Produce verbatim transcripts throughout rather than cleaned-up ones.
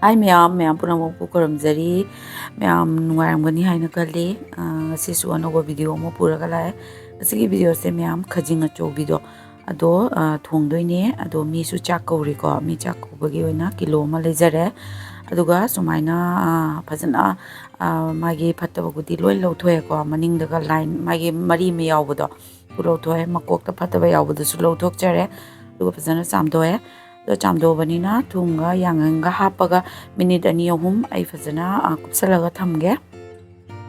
ꯍꯥꯏ ꯃꯌꯥꯝ, ꯃꯌꯥꯝ ꯄꯨꯝꯅꯃꯛꯄꯨ ꯈꯨꯔꯨꯝꯖꯔꯤ꯫ ꯃꯌꯥꯝ ꯅꯨꯡꯉꯥꯏꯔꯝꯒꯅꯤ ꯍꯥꯏꯅ ꯈꯜꯂꯤ꯫ ꯑ, ꯉꯁꯤꯁꯨ ꯑꯅꯧꯕ ꯚꯤꯗꯤꯑꯣ ꯑꯃ ꯄꯨꯔꯒ ꯂꯥꯛꯑꯦ꯫ ꯉꯁꯤꯒꯤ ꯚꯤꯗꯤꯑꯣꯁꯦ ꯃꯌꯥꯝ ꯈꯖꯤꯡ ꯑꯆꯧꯕꯤꯗꯣ, ꯑꯗꯣ, ꯑ, ꯊꯣꯡꯗꯣꯏꯅꯦ꯫ ꯑꯗꯣ ꯃꯤꯁꯨ ꯆꯥꯛ ꯀꯧꯔꯤꯀꯣ꯫ ꯃꯤ ꯆꯥꯛ ꯀꯧꯕꯒꯤ ꯑꯣꯏꯅ ꯀꯤꯂꯣ ꯑꯃ ꯂꯩꯖꯔꯦ꯫ ꯑꯗꯨꯒ ꯁꯨꯃꯥꯏꯅ, ꯑ, ꯐꯖꯅ, ꯑ, ꯃꯥꯒꯤ ꯐꯠꯇꯕ ꯒꯨꯗꯤ ꯂꯣꯏ ꯂꯧꯊꯣꯛꯑꯦꯀꯣ꯫ ꯃꯅꯤꯡꯗꯒ ꯂꯥꯏꯟ ꯃꯥꯒꯤ ꯃꯔꯤ ꯑꯃ ꯌꯥꯎꯕꯗꯣ, ꯑꯗꯨ ꯂꯧꯊꯣꯛꯑꯦ꯫ ꯃꯀꯣꯛꯇ ꯐꯠꯇꯕ ꯌꯥꯎꯕꯗꯨꯁꯨ ꯂꯧꯊꯣꯛꯆꯔꯦ꯫ ꯑꯗꯨꯒ ꯐꯖꯅ ꯆꯥꯝꯊꯣꯛꯑꯦ꯫ ꯑꯗꯣ ꯆꯥꯝꯊꯣꯛꯑꯕꯅꯤꯅ ꯊꯨꯝꯒ ꯌꯥꯏꯉꯪꯒ ꯍꯥꯞꯄꯒ ꯃꯤꯅꯤꯠ ꯑꯅꯤ ꯑꯍꯨꯝ ꯑꯩ ꯐꯖꯅ, ꯑ, ꯀꯨꯞꯁꯜꯂꯒ ꯊꯝꯒꯦ꯫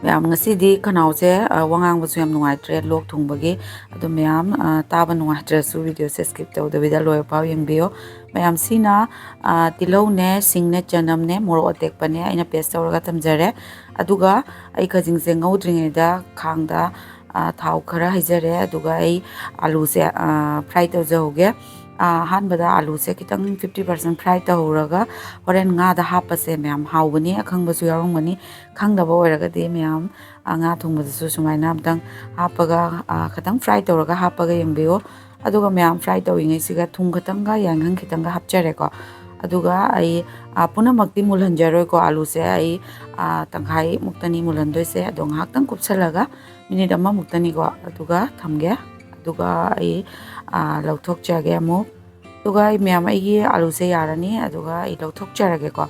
ꯃꯌꯥꯝ, ꯉꯁꯤꯗꯤ ꯈꯅꯥꯎꯁꯦ, ꯑ, ꯋꯥ ꯉꯥꯡꯕꯁꯨ ꯌꯥꯝ ꯅꯨꯡꯉꯥꯏꯇ꯭ꯔꯦ, ꯂꯣꯛ ꯊꯨꯡꯕꯒꯤ꯫ ꯑꯗꯣ ꯃꯌꯥꯝ, ꯑ, ꯇꯥꯕ ꯅꯨꯡꯉꯥꯏꯇ꯭ꯔꯁꯨ ꯚꯤꯗꯤꯑꯣꯁꯦ skip ꯇꯧꯗꯕꯤꯗ ꯂꯣꯏꯕ ꯐꯥꯎ ꯌꯦꯡꯕꯤꯌꯨ꯫ ꯃꯌꯥꯝ, ꯁꯤꯅ, ꯑ, ꯇꯤꯜꯍꯧꯅꯦ, ꯁꯤꯡꯅꯦ, ꯆꯅꯝꯅꯦ, ꯃꯣꯔꯣꯛ ꯑꯇꯦꯛꯄꯅꯦ ꯑꯩꯅ paste ꯇꯧꯔꯒ ꯊꯝꯖꯔꯦ꯫ ꯑꯗꯨꯒ ꯑꯩ ꯈꯖꯤꯡꯁꯦ ꯉꯧꯗ꯭ꯔꯤꯉꯩꯗ ꯈꯥꯡꯗ, ꯑ, ꯊꯥꯎ ꯈꯔ ꯍꯩꯖꯔꯦ꯫ ꯑꯗꯨꯒ ꯑꯩ ꯑꯂꯨꯁꯦ, ꯑ, fry ꯇꯧꯖꯍꯧꯒꯦ꯫ ꯑ, ꯑꯍꯥꯟꯕꯗ ꯑꯂꯨꯁꯦ ꯈꯤꯇꯪ fifty percent fry ꯇꯧꯍꯧꯔꯒ ꯍꯣꯔꯦꯟ ꯉꯥꯗ ꯍꯥꯞꯄꯁꯦ꯫ ꯃꯌꯥꯝ, ꯍꯥꯎꯕꯅꯤ, ꯑꯈꯪꯕꯁꯨ ꯌꯥꯎꯔꯝꯒꯅꯤ꯫ ꯈꯪꯗꯕ ꯑꯣꯏꯔꯒꯗꯤ ꯃꯌꯥꯝ, ꯑ, ꯉꯥ ꯊꯣꯡꯕꯗꯁꯨ ꯁꯨꯃꯥꯏꯅ ꯑꯝꯇꯪ ꯍꯥꯞꯄꯒ, ꯑ, ꯈꯤꯇꯪ fry ꯇꯧꯔꯒ ꯍꯥꯞꯄꯒ ꯌꯦꯡꯕꯤꯌꯨ꯫ ꯑꯗꯨꯒ ꯃꯌꯥꯝ, fry ꯇꯧꯔꯤꯉꯩꯁꯤꯒ ꯊꯨꯝ ꯈꯤꯇꯪꯒ ꯌꯥꯏꯉꯪ ꯈꯤꯇꯪꯒ ꯍꯥꯞꯆꯔꯦꯀꯣ꯫ ꯑꯗꯨꯒ ꯑꯩ, ꯑ, ꯄꯨꯝꯅꯃꯛꯇꯤ ꯃꯨꯜꯍꯟꯖꯔꯣꯏꯀꯣ꯫ ꯑꯂꯨꯁꯦ ꯑꯩ, ꯑ, ꯇꯪꯈꯥꯏꯃꯨꯛꯇꯅꯤ ꯃꯨꯜꯍꯟꯗꯣꯏꯁꯦ꯫ ꯑꯗꯣ ꯉꯥꯏꯍꯥꯛꯇꯪ ꯀꯨꯞꯁꯜꯂꯒ ꯃꯤꯅꯤꯠ ꯑꯃꯃꯨꯛꯇꯅꯤꯀꯣ꯫ ꯑꯗꯨꯒ ꯊꯝꯒꯦ꯫ ꯑꯗꯨꯒ ꯑꯩ, ꯑ, ꯂꯧꯊꯣꯛꯆꯒꯦ ꯑꯃꯨꯛ꯫ ꯑꯗꯨꯒ ꯑꯩ ꯃꯌꯥꯝ, ꯑꯩꯒꯤ ꯑꯂꯨꯁꯦ ꯌꯥꯔꯅꯤ꯫ ꯑꯗꯨꯒ ꯑꯩ ꯂꯧꯊꯣꯛꯆꯔꯒꯦꯀꯣ꯫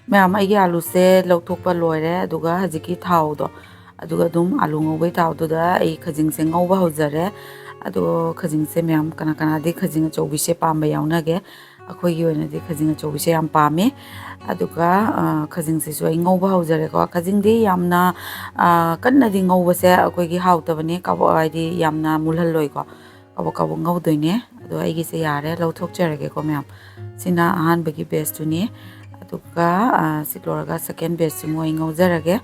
ꯃꯌꯥꯝ, ꯑꯩꯒꯤ ꯑꯂꯨꯁꯦ ꯂꯧꯊꯣꯛꯄ ꯂꯣꯏꯔꯦ꯫ ꯑꯗꯨꯒ ꯍꯧꯖꯤꯛꯀꯤ ꯊꯥꯎꯗꯣ, ꯑꯗꯨꯒ ꯑꯗꯨꯝ ꯑꯂꯨ ꯉꯧꯕꯒꯤ ꯊꯥꯎꯗꯨꯗ ꯑꯩ ꯈꯖꯤꯡꯁꯦ ꯉꯧꯕ ꯍꯧꯖꯔꯦ꯫ ꯑꯗꯣ ꯈꯖꯤꯡꯁꯦ ꯃꯌꯥꯝ, ꯀꯅꯥ ꯀꯅꯥꯗꯤ ꯈꯖꯤꯡ ꯑꯆꯧꯕꯤꯁꯦ ꯄꯥꯝꯕ ꯌꯥꯎꯅꯒꯦ? ꯑꯩꯈꯣꯏꯒꯤ ꯑꯣꯏꯅꯗꯤ ꯈꯖꯤꯡ ꯑꯆꯧꯕꯤꯁꯦ ꯌꯥꯝ ꯄꯥꯝꯃꯦ꯫ ꯑꯗꯨꯒ, ꯑ, ꯈꯖꯤꯡꯁꯤꯁꯨ ꯑꯩ ꯉꯧꯕ ꯍꯧꯖꯔꯦꯀꯣ꯫ ꯈꯖꯤꯡꯗꯤ ꯌꯥꯝꯅ, ꯑ, ꯀꯟꯅꯗꯤ ꯉꯧꯕꯁꯦ ꯑꯩꯈꯣꯏꯒꯤ ꯍꯥꯎꯇꯕꯅꯦ꯫ ꯀꯕꯣꯛ, ꯍꯥꯏꯗꯤ ꯌꯥꯝꯅ ꯃꯨꯜꯍꯜꯂꯣꯏꯀꯣ꯫ ꯀꯕꯣꯛ ꯀꯕꯣꯛ ꯉꯧꯗꯣꯏꯅꯦ꯫ ꯑꯗꯣ ꯑꯩꯒꯤꯁꯦ ꯌꯥꯔꯦ, ꯂꯧꯊꯣꯛꯆꯔꯒꯦꯀꯣ ꯃꯌꯥꯝ꯫ ꯁꯤꯅ ꯑꯍꯥꯟꯕꯒꯤ batch ꯇꯨꯅꯤ꯫ ꯑꯗꯨꯒ, ꯑ, ꯁꯤ ꯂꯣꯏꯔꯒ second batch ꯁꯤꯃꯨꯛ ꯑꯩ ꯉꯧꯖꯔꯒꯦ꯫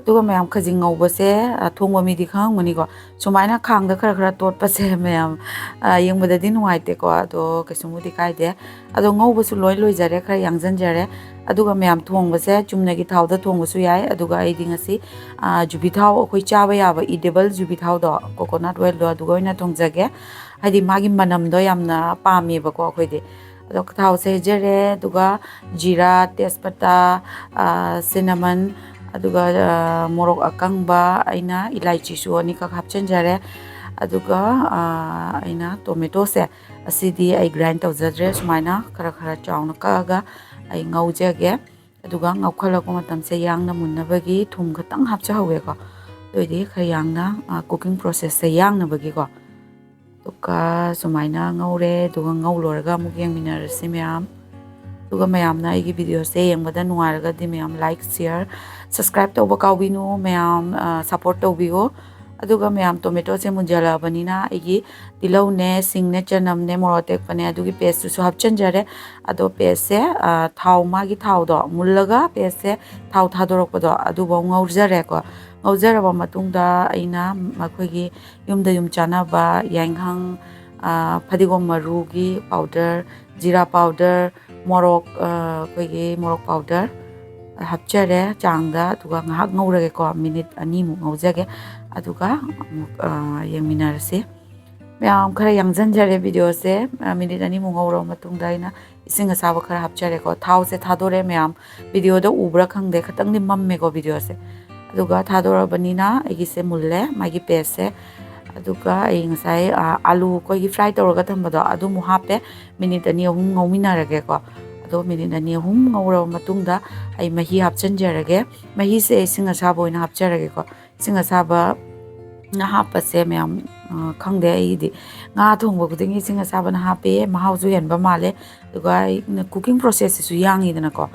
ꯑꯗꯨꯒ ꯃꯌꯥꯝ, ꯈꯖꯤꯡ ꯉꯧꯕꯁꯦ, ꯑ, ꯊꯣꯡꯕ ꯃꯤꯗꯤ ꯈꯪꯉꯝꯒꯅꯤꯀꯣ, ꯁꯨꯃꯥꯏꯅ ꯈꯥꯡꯗ ꯈꯔ ꯈꯔ ꯇꯣꯠꯄꯁꯦ ꯃꯌꯥꯝ, ꯑ, ꯌꯦꯡꯕꯗꯗꯤ ꯅꯨꯡꯉꯥꯏꯇꯦꯀꯣ, ꯑꯗꯣ ꯀꯩꯁꯨꯝꯕꯨꯗꯤ ꯀꯥꯏꯗꯦ꯫ ꯑꯗꯣ ꯉꯧꯕꯁꯨ ꯂꯣꯏ ꯂꯣꯏꯖꯔꯦ, ꯈꯔ ꯌꯥꯡꯁꯤꯟꯖꯔꯦ꯫ ꯑꯗꯨꯒ ꯃꯌꯥꯝ, ꯊꯣꯡꯕꯁꯦ ꯆꯨꯝꯅꯒꯤ ꯊꯥꯎꯗ ꯊꯣꯡꯕꯁꯨ ꯌꯥꯏ, ꯑꯗꯨꯒ ꯑꯩꯗꯤ ꯉꯁꯤ, ꯑ, ꯖꯨꯕꯤ ꯊꯥꯎ, ꯑꯩꯈꯣꯏ ꯆꯥꯕ ꯌꯥꯕ edible ꯖꯨꯕꯤ ꯊꯥꯎꯗꯣ, coconut oilꯗꯣ, ꯑꯗꯨꯒ ꯑꯣꯏꯅ ꯊꯣꯡꯖꯒꯦ꯫ ꯍꯥꯏꯗꯤ ꯃꯥꯒꯤ ꯃꯅꯝꯗꯣ ꯌꯥꯝꯅ ꯄꯥꯝꯃꯦꯕꯀꯣ ꯑꯩꯈꯣꯏꯗꯤ꯫ ꯑꯗꯣ ꯊꯥꯎꯁꯦ ꯍꯩꯖꯔꯦ, ꯑꯗꯨꯒ ꯖꯤꯔꯥ, ꯇꯦꯖꯄꯇꯥ, ꯑ, cinnamon, ꯑꯗꯨꯒ, ꯑ, ꯃꯣꯔꯣꯛ ꯑꯀꯪꯕ, ꯑꯩꯅ ꯏꯂꯥꯏꯆꯤꯁꯨ ꯑꯅꯤꯈꯛ ꯍꯥꯞꯆꯤꯟꯖꯔꯦ꯫ ꯑꯗꯨꯒ, ꯑ, ꯑꯩꯅ tomatoꯁꯦ, ꯑꯁꯤꯗꯤ ꯑꯩ grind ꯇꯧꯖꯗ꯭ꯔꯦ, ꯁꯨꯃꯥꯏꯅ ꯈꯔ ꯈꯔ ꯆꯥꯎꯅ ꯀꯛꯑꯒ ꯑꯩ ꯉꯧꯖꯒꯦ꯫ ꯑꯗꯨꯒ ꯉꯧꯈꯠꯂꯛꯄ ꯃꯇꯝꯁꯦ ꯌꯥꯡꯅ ꯃꯨꯟꯅꯕꯒꯤ ꯊꯨꯝ ꯈꯛꯇꯪ ꯍꯥꯞꯆꯍꯧꯒꯦꯀꯣ꯫ ꯑꯗꯨꯑꯣꯏꯗꯤ ꯈꯔ ꯌꯥꯡꯅ, ꯑ, cooking processꯁꯦ ꯌꯥꯡꯅꯕꯒꯤꯀꯣ꯫ ꯑꯗꯨꯒ ꯁꯨꯃꯥꯏꯅ ꯉꯧꯔꯦ, ꯑꯗꯨꯒ ꯉꯧ ꯂꯣꯏꯔꯒ ꯑꯃꯨꯛ ꯌꯦꯡꯃꯤꯟꯅꯔꯁꯤ ꯃꯌꯥꯝ꯫ ꯑꯗꯨꯒ ꯃꯌꯥꯝꯅ ꯑꯩꯒꯤ videoꯁꯦ ꯌꯦꯡꯕꯗ ꯅꯨꯡꯉꯥꯏꯔꯒꯗꯤ ꯃꯌꯥꯝ like, share, subscribe ꯇꯧꯕ ꯀꯥꯎꯕꯤꯅꯨ ꯃꯌꯥꯝ, ꯑ, support ꯇꯧꯕꯤꯌꯣ꯫ ꯑꯗꯨꯒ ꯃꯌꯥꯝ, tomatoꯁꯦ ꯃꯨꯟꯖꯜꯂꯛꯑꯕꯅꯤꯅ ꯑꯩꯒꯤ ꯇꯤꯜꯍꯧꯅꯦ, ꯁꯤꯡꯅꯦ, ꯆꯅꯝꯅꯦ, ꯃꯣꯔꯣꯛ ꯑꯇꯦꯛꯄꯅꯦ, ꯑꯗꯨꯒꯤ pasteꯇꯨꯁꯨ ꯍꯥꯞꯆꯤꯟꯖꯔꯦ꯫ ꯑꯗꯣ pasteꯁꯦ, ꯑ, ꯊꯥꯎ, ꯃꯥꯒꯤ ꯊꯥꯎꯗꯣ ꯃꯨꯜꯂꯒ pasteꯁꯦ ꯊꯥꯎ ꯊꯥꯗꯣꯔꯛꯄꯗꯣ ꯑꯗꯨꯐꯥꯎ ꯉꯧꯖꯔꯦꯀꯣ꯫ ꯉꯧꯖꯔꯕ ꯃꯇꯨꯡꯗ ꯑꯩꯅ ꯃꯈꯣꯏꯒꯤ ꯌꯨꯝꯗ ꯌꯨꯝ ꯆꯥꯅꯕ ꯌꯥꯏꯉꯪ, ꯑ, ꯐꯗꯤꯒꯣꯝ ꯃꯔꯨꯒꯤ powder, ꯖꯤꯔꯥ powder, ꯃꯣꯔꯣꯛ, ꯑ, ꯑꯩꯈꯣꯏꯒꯤ ꯃꯣꯔꯣꯛ powder ꯍꯥꯞꯆꯔꯦ ꯆꯥꯡꯗ, ꯑꯗꯨꯒ ꯉꯥꯏꯍꯥꯛ ꯉꯧꯔꯒꯦꯀꯣ, minute ꯑꯅꯤꯃꯨꯛ ꯉꯧꯖꯒꯦ, ꯑꯗꯨꯒ ꯑꯃꯨꯛ, ꯑ, ꯌꯦꯡꯃꯤꯟꯅꯔꯁꯤ꯫ ꯃꯌꯥꯝ, ꯈꯔ ꯌꯥꯡꯁꯤꯟꯖꯔꯦ videoꯁꯦ꯫ ꯑ, minute ꯑꯅꯤꯃꯨꯛ ꯉꯧꯔꯕ ꯃꯇꯨꯡꯗ ꯑꯩꯅ ꯏꯁꯤꯡ ꯑꯁꯥꯕ ꯈꯔ ꯍꯥꯞꯆꯔꯦꯀꯣ꯫ ꯊꯥꯎꯁꯦ ꯊꯥꯗꯣꯔꯦ ꯃꯌꯥꯝ, videoꯗ ꯎꯕ꯭ꯔꯥ ꯈꯪꯗꯦ, ꯈꯤꯇꯪꯗꯤ ꯃꯝꯃꯦꯀꯣ videoꯁꯦ꯫ ꯑꯗꯨꯒ ꯊꯥꯗꯣꯔꯕꯅꯤꯅ ꯑꯩꯒꯤꯁꯦ ꯃꯨꯜꯂꯦ, ꯃꯥꯒꯤ pasteꯁꯦ꯫ ꯑꯗꯨꯒ ꯑꯩ ꯉꯁꯥꯏ, ꯑ, ꯑꯥꯂꯨ ꯑꯩꯈꯣꯏꯒꯤ fry ꯇꯧꯔꯒ ꯊꯝꯕꯗꯣ ꯑꯗꯨꯃꯨꯛ ꯍꯥꯞꯄꯦ꯫ Minute ꯑꯅꯤ ꯑꯍꯨꯝ ꯉꯧꯃꯤꯟꯅꯔꯒꯦꯀꯣ꯫ ꯑꯗꯣ minute ꯑꯅꯤ ꯑꯍꯨꯝ ꯉꯧꯔꯕ ꯃꯇꯨꯡꯗ ꯑꯩ ꯃꯍꯤ ꯍꯥꯞꯆꯤꯟꯖꯔꯒꯦ꯫ ꯃꯍꯤꯁꯦ ꯏꯁꯤꯡ ꯑꯁꯥꯕ ꯑꯣꯏꯅ ꯍꯥꯞꯆꯔꯒꯦꯀꯣ꯫ ꯏꯁꯤꯡ ꯑꯁꯥꯕꯅ ꯍꯥꯞꯄꯁꯦ ꯃꯌꯥꯝ, ꯑ, ꯈꯪꯗꯦ, ꯑꯩꯗꯤ ꯉꯥ ꯊꯣꯡꯕ ꯈꯨꯗꯤꯡꯒꯤ ꯏꯁꯤꯡ ꯑꯁꯥꯕꯅ ꯍꯥꯞꯄꯦ, ꯃꯍꯥꯎꯁꯨ ꯍꯦꯟꯕ ꯃꯥꯜꯂꯦ꯫ ꯑꯗꯨꯒ ꯑꯩ cooking processꯁꯤꯁꯨ ꯌꯥꯡꯉꯤꯗꯅꯀꯣ꯫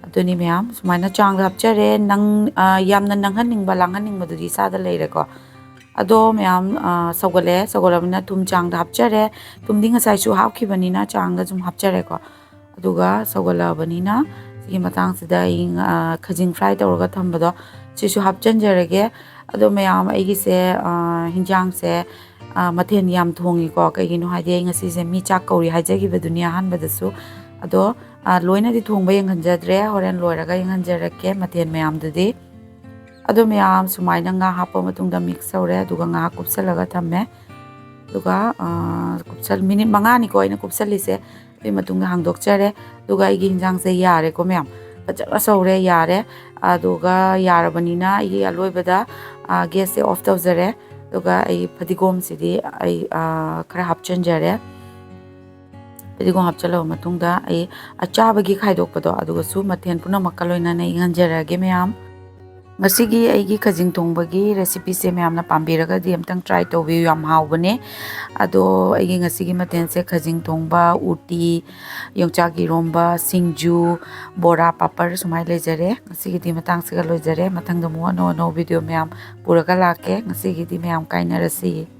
ꯑꯗꯨꯅꯤ ꯃꯌꯥꯝ, ꯁꯨꯃꯥꯏꯅ ꯆꯥꯡꯗ ꯍꯥꯞꯆꯔꯦ꯫ ꯅꯪ, ꯑ, ꯌꯥꯝꯅ ꯅꯪꯍꯟꯅꯤꯡꯕ, ꯂꯥꯡꯍꯟꯅꯤꯡꯕꯗꯨꯗꯤ ꯏꯁꯥꯗ ꯂꯩꯔꯦꯀꯣ꯫ ꯑꯗꯣ ꯃꯌꯥꯝ, ꯑ, ꯁꯧꯒꯠꯂꯦ꯫ ꯁꯧꯒꯠꯂꯕꯅꯤꯅ ꯊꯨꯝ ꯆꯥꯡꯗ ꯍꯥꯞꯆꯔꯦ꯫ ꯊꯨꯝꯗꯤ ꯉꯁꯥꯏꯁꯨ ꯍꯥꯞꯈꯤꯕꯅꯤꯅ ꯆꯥꯡꯗ ꯁꯨꯝ ꯍꯥꯞꯆꯔꯦꯀꯣ꯫ ꯑꯗꯨꯒ ꯁꯧꯒꯠꯂꯛꯑꯕꯅꯤꯅ ꯁꯤꯒꯤ ꯃꯇꯥꯡꯁꯤꯗ ꯑꯩ ꯉ-, ꯈꯖꯤꯡ fry ꯇꯧꯔꯒ ꯊꯝꯕꯗꯣ ꯁꯤꯁꯨ ꯍꯥꯞꯆꯤꯟꯖꯔꯒꯦ꯫ ꯑꯗꯣ ꯃꯌꯥꯝ, ꯑꯩꯒꯤꯁꯦ, ꯑ, ꯍꯤꯟꯖꯥꯡꯁꯦ, ꯑ, ꯃꯊꯦꯜ ꯌꯥꯝ ꯊꯣꯡꯉꯤꯀꯣ꯫ ꯀꯩꯒꯤꯅꯣ ꯍꯥꯏꯗꯤ ꯑꯩ ꯉꯁꯤꯁꯦ ꯃꯤ ꯆꯥꯛ ꯀꯧꯔꯤ ꯍꯥꯏꯖꯈꯤꯕꯗꯨꯅꯤ ꯑꯍꯥꯟꯕꯗꯁꯨ꯫ ꯑꯗꯣ, ꯑ, ꯂꯣꯏꯅꯗꯤ ꯊꯣꯡꯕ ꯌꯦꯡꯍꯟꯖꯗ꯭ꯔꯦ, ꯍꯣꯔꯦꯟ ꯂꯣꯏꯔꯒ ꯌꯦꯡꯍꯟꯖꯔꯛꯀꯦ ꯃꯊꯦꯜ ꯃꯌꯥꯝꯗꯨꯗꯤ꯫ ꯑꯗꯣ ꯃꯌꯥꯝ, ꯁꯨꯃꯥꯏꯅ ꯉꯥ ꯍꯥꯞꯄ ꯃꯇꯨꯡꯗ mix ꯇꯧꯔꯦ, ꯑꯗꯨꯒ ꯉꯥꯏꯍꯥꯛ ꯀꯨꯞꯁꯜꯂꯒ ꯊꯝꯃꯦ꯫ ꯑꯗꯨꯒ, ꯑ, ꯀꯨꯞꯁꯜ-, minute ꯃꯉꯥꯅꯤꯀꯣ ꯑꯩꯅ ꯀꯨꯞꯁꯜꯂꯤꯁꯦ꯫ ꯑꯗꯨꯒꯤ ꯃꯇꯨꯡꯗ ꯍꯥꯡꯗꯣꯛꯆꯔꯦ꯫ ꯑꯗꯨꯒ ꯑꯩꯒꯤ ꯍꯤꯟꯖꯥꯡꯁꯦ ꯌꯥꯔꯦꯀꯣ ꯃꯌꯥꯝ, ꯐꯖꯅ ꯁꯧꯔꯦ, ꯌꯥꯔꯦ꯫ ꯑꯗꯨꯒ ꯌꯥꯔꯕꯅꯤꯅ ꯑꯩꯒꯤ ꯑꯂꯣꯏꯕꯗ, ꯑ, gas ꯁꯦ off ꯇꯧꯖꯔꯦ꯫ ꯑꯗꯨꯒ ꯑꯩ ꯐꯗꯤꯒꯣꯝꯁꯤꯗꯤ ꯑꯩ, ꯑ, ꯈꯔ ꯍꯥꯞꯆꯤꯟꯖꯔꯦ꯫ ꯐꯗꯤꯒꯣꯝ ꯍꯥꯞꯆꯤꯜꯂꯕ ꯃꯇꯨꯡꯗ ꯑꯩ ꯑꯆꯥꯕꯒꯤ ꯈꯥꯏꯗꯣꯛꯄꯗꯣ ꯑꯗꯨꯒꯁꯨ ꯃꯊꯦꯜ ꯄꯨꯝꯅꯃꯛꯀ ꯂꯣꯏꯅꯅ ꯏꯪꯍꯟꯖꯔꯛꯑꯒꯦ ꯃꯌꯥꯝ꯫ ꯉꯁꯤꯒꯤ ꯑꯩꯒꯤ ꯈꯖꯤꯡ ꯊꯣꯡꯕꯒꯤ recipe ꯁꯦ ꯃꯌꯥꯝꯅ ꯄꯥꯝꯕꯤꯔꯒꯗꯤ ꯑꯝꯇꯪ try ꯇꯧꯕꯤꯌꯨ, ꯌꯥꯝ ꯍꯥꯎꯕꯅꯦ꯫ ꯑꯗꯣ ꯑꯩꯒꯤ ꯉꯁꯤꯒꯤ ꯃꯊꯦꯜꯁꯦ ꯈꯖꯤꯡ ꯊꯣꯡꯕ, ꯎꯇꯤ, ꯌꯣꯡꯆꯥꯛ ꯏꯔꯣꯝꯕ, ꯁꯤꯡꯖꯨ, ꯕꯣꯔꯥ, ꯄꯥꯄꯔ ꯁꯨꯃꯥꯏꯅ ꯂꯩꯖꯔꯦ꯫ ꯉꯁꯤꯒꯤꯗꯤ ꯃꯇꯥꯡꯁꯤꯒ ꯂꯣꯏꯖꯔꯦ꯫ ꯃꯊꯪꯗ ꯑꯃꯨꯛ ꯑꯅꯧ ꯑꯅꯧꯕ video ꯃꯌꯥꯝ ꯄꯨꯔꯒ ꯂꯥꯛꯀꯦ꯫ ꯉꯁꯤꯒꯤꯗꯤ ꯃꯌꯥꯝ ꯀꯥꯏꯅꯔꯁꯤ꯫